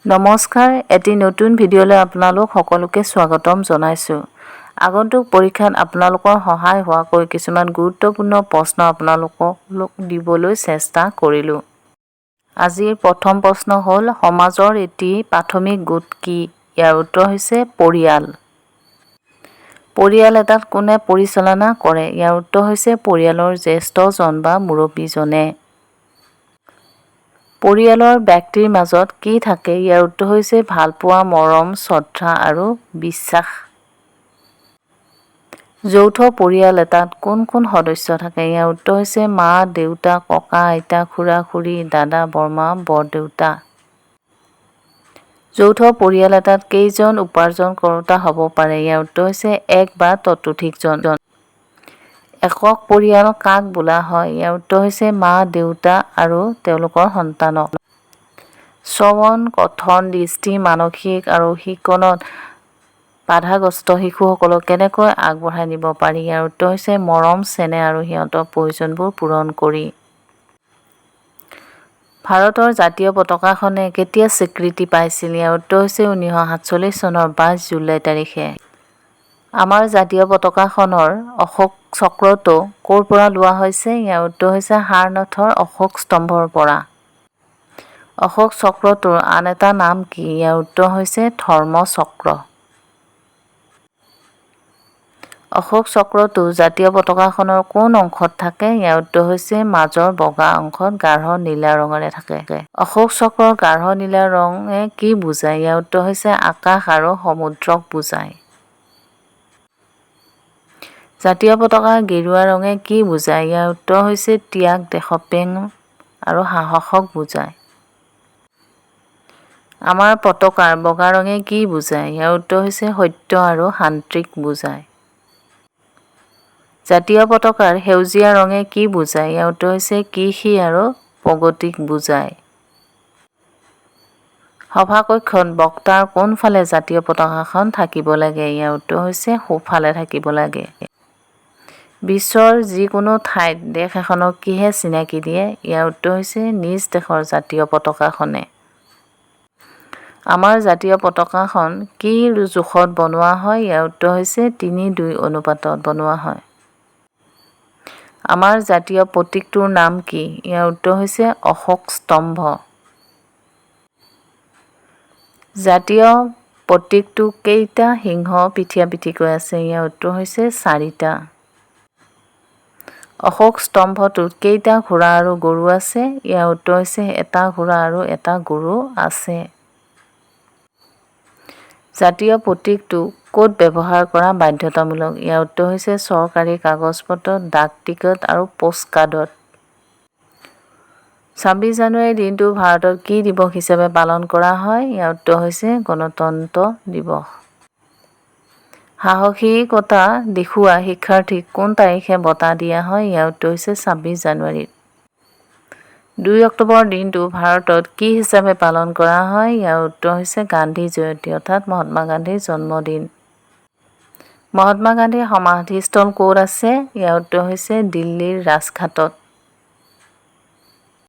নমস্কাৰ, এটি নতুন ভিডিঅ'লৈ আপোনালোক সকলোকে স্বাগতম জনাইছোঁ। আগন্তুক পৰীক্ষাত আপোনালোকৰ সহায় হোৱাকৈ কিছুমান গুৰুত্বপূৰ্ণ প্ৰশ্ন আপোনালোকক দিবলৈ চেষ্টা কৰিলোঁ। আজিৰ প্ৰথম প্ৰশ্ন হ'ল, সমাজৰ এটি প্ৰাথমিক গোট কি? ইয়াৰ উত্তৰ হৈছে পৰিয়াল। পৰিয়াল এটাত কোনে পৰিচালনা কৰে? ইয়াৰ উত্তৰ হৈছে পৰিয়ালৰ জ্যেষ্ঠজন বা মুৰব্বীজনে। পৰিয়ালৰ ব্যক্তিৰ মাজত কি থাকে? ইয়াৰ উত্তৰ হৈছে ভালপোৱা, মৰম, শ্ৰদ্ধা আৰু বিশ্বাস। যৌথ পৰিয়াল এটাত কোন কোন সদস্য থাকে? ইয়াৰ উত্তৰ হৈছে মা, দেউতা, ককা, আইতা, খুৰা, খুৰী, দাদা, বৰমা, বৰদেউতা। যৌথ পৰিয়াল এটাত কেইজন উপাৰ্জন কৰোতা হ'ব পাৰে? ইয়াৰ উত্তৰ হৈছে এক বা ততোধিকজন। একক পৰিয়াল কাক বোলা হয়? ইয়াৰ উত্তৰ হৈছে মা, দেউতা আৰু তেওঁলোকৰ সন্তানক। শ্ৰৱণ, কথন, দৃষ্টি, মানসিক আৰু শিকনত বাধাগ্ৰস্ত শিশুসকলক কেনেকৈ আগবঢ়াই নিব পাৰি? ইয়াৰ উত্তৰ হৈছে মৰম, চেনেহ আৰু সিহঁতৰ প্ৰয়োজনবোৰ পূৰণ কৰি। ভাৰতৰ জাতীয় পতাকাখনে কেতিয়া স্বীকৃতি পাইছিল? ইয়াৰ উত্তৰ হৈছে 1947 চনৰ 22 জুলাই তাৰিখে। আমাৰ জাতীয় পতাকাখনৰ অশোক চক্ৰটো ক'ৰ পৰা লোৱা হৈছে? ইয়াৰ উত্তৰ হৈছে সাৰনাথৰ অশোক স্তম্ভৰ পৰা। অশোক চক্ৰটোৰ আন এটা নাম কি? ইয়াৰ উত্তৰ হৈছে ধৰ্মচক্ৰ। অশোক চক্ৰটো জাতীয় পতাকাখনৰ কোন অংশত থাকে? ইয়াৰ উত্তৰ হৈছে মাজৰ বগা অংশত গাঢ় নীলা ৰঙেৰে থাকে। অশোক চক্ৰৰ গাঢ় নীলা ৰঙে কি বুজায়? ইয়াৰ উত্তৰ হৈছে আকাশ আৰু সমুদ্ৰক বুজায়। জাতীয় পতাকাৰ গেৰুৱা ৰঙে কি বুজায়? ইয়াৰ উত্তৰ হৈছে ত্যাগ, দেশপ্ৰেম আৰু সাহসক বুজায়। আমাৰ পতাকাৰ বগা ৰঙে কি বুজায়? ইয়াৰ উত্তৰ হৈছে সত্য আৰু শান্তিক বুজায়। জাতীয় পতাকাৰ সেউজীয়া ৰঙে কি বুজায়? ইয়াৰ উত্তৰ হৈছে কৃষি আৰু প্ৰগতিক বুজায়। সভাকক্ষত বক্তাৰ কোনফালে জাতীয় পতাকাখন থাকিব লাগে? ইয়াৰ উত্তৰ হৈছে সোঁফালে থাকিব লাগে। বিশ্বৰ যিকোনো ঠাইত দেশ এখনক কিহে চিনাকি দিয়ে? ইয়াৰ উত্তৰ হৈছে নিজ দেশৰ জাতীয় পতাকাখনে। আমাৰ জাতীয় পতাকাখন কি জোখত বনোৱা হয়? ইয়াৰ উত্তৰ হৈছে 3:2 অনুপাতত বনোৱা হয়। আমাৰ জাতীয় প্ৰতীকটোৰ নাম কি? ইয়াৰ উত্তৰ হৈছে অশোক স্তম্ভ। জাতীয় প্ৰতীকটো কেইটা সিংহ পিঠিয়া পিঠিকৈ আছে? ইয়াৰ উত্তৰ হৈছে চাৰিটা। অশোক স্তম্ভটোত কেইটা ঘোঁৰা আৰু গৰু আছে? ইয়াৰ উত্তৰ হৈছে এটা ঘোঁৰা আৰু এটা গৰু আছে। জাতীয় প্ৰতীকটো ক'ত ব্যৱহাৰ কৰা বাধ্যতামূলক? ইয়াৰ উত্তৰ হৈছে চৰকাৰী কাগজ-পত্ৰত, ডাক টিকট আৰু পোষ্টকাৰ্ডত। 26 জানুৱাৰী দিনটো ভাৰতত কি দিৱস হিচাপে পালন কৰা হয়? ইয়াৰ উত্তৰ হৈছে গণতন্ত্ৰ দিৱস। সাহসিকতা দেখুওৱা শিক্ষাৰ্থীক কোন তাৰিখে বঁটা দিয়া হয়? ইয়াৰ উত্তৰ হৈছে 26 জানুৱাৰীত। 2 অক্টোবৰ দিনটো ভাৰতত কি হিচাপে পালন কৰা হয়? ইয়াৰ উত্তৰ হৈছে গান্ধী জয়ন্তী, অৰ্থাৎ মহাত্মা গান্ধীৰ জন্মদিন। মহাত্মা গান্ধীৰ সমাধিস্থল ক'ত আছে? ইয়াৰ উত্তৰ হৈছে দিল্লীৰ ৰাজঘাটত।